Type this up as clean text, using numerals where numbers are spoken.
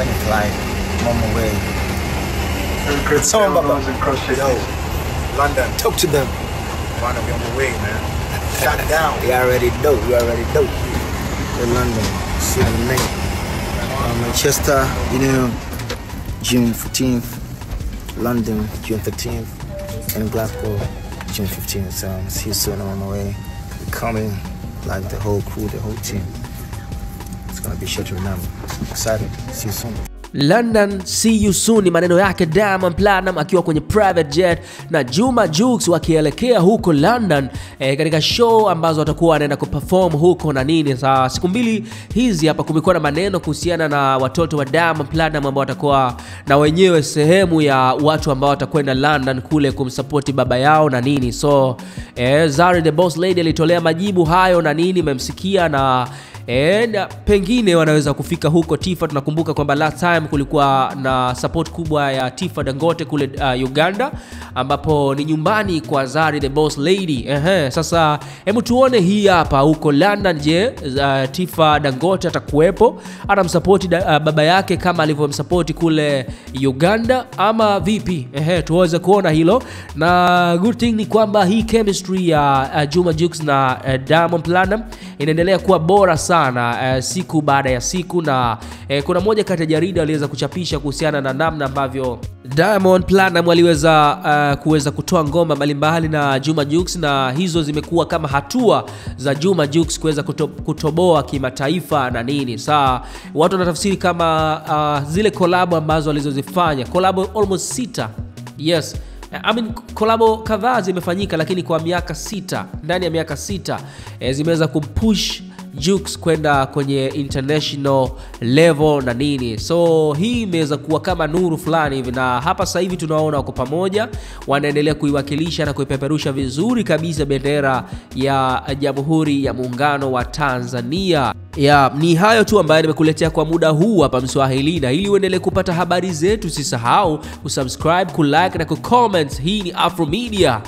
Many flight. I'm on my way. Tell them, Baba. Yo, London. Talk to them. Wanna be on the way, man. Shut down. You already know. You already know. In London. See you in May. Manchester, you know, June 14th. London, June 13th. And Glasgow, June 15th. So see you soon. I'm on my way. We're coming, like the whole crew, the whole team. It's gonna be shit to remember. Excited. See you soon. London, see you soon ni maneno yake Diamond Platnumz akiwa kwenye private jet na Juma Jux wakielekea huko London, katika show ambazo watakuwa wanaenda kuperform huko na nini. Sasa siku mbili hizi hapa kumekuwa na maneno kuhusiana na watoto wa Diamond Platnumz ambao watakuwa na wenyewe sehemu ya watu ambao watakwenda London kule kumsupport baba yao na nini. So Zari the Boss Lady alitolea majibu hayo na nini, mmemsikia na pengine wanaweza kufika huko Tifa. Tunakumbuka kwamba last time kulikuwa na support kubwa ya Tifa Dangote kule Uganda, ambapo ni nyumbani kwa Zari the Boss Lady. Sasa hebu tuone hii hapa huko London. Je, Tifa Dangote atakuwepo, atamsupport baba yake kama alivyomsupport kule Uganda ama vipi? Tuweze kuona hilo. Na good thing ni kwamba hii chemistry ya Juma Jux na Diamond Platnumz inaendelea kuwa bora sana siku baada ya siku. Na kuna moja kati ya jarida aliweza kuchapisha kuhusiana na namna ambavyo Diamond Platnumz aliweza kuweza kutoa ngoma mbalimbali na Juma Jux, na hizo zimekuwa kama hatua za Juma Jux kuweza kutoboa kimataifa na nini. Sasa watu wanatafsiri kama zile collab ambazo alizozifanya, collab almost 6. Yes, I mean, kolabo kadhaa zimefanyika, lakini kwa miaka 6, ndani ya miaka 6 zimeweza kumpush Jux kwenda kwenye international level na nini. So hii imeweza kuwa kama nuru fulani hivi, na hapa sasa hivi tunaona wako pamoja, wanaendelea kuiwakilisha na kuipeperusha vizuri kabisa bendera ya Jamhuri ya Muungano wa Tanzania. Ya, ni hayo tu ambayo nimekuletea kwa muda huu hapa Mswahili, na ili uendelee kupata habari zetu usisahau kusubscribe, kulike na kucomment. Hii ni Afro Media.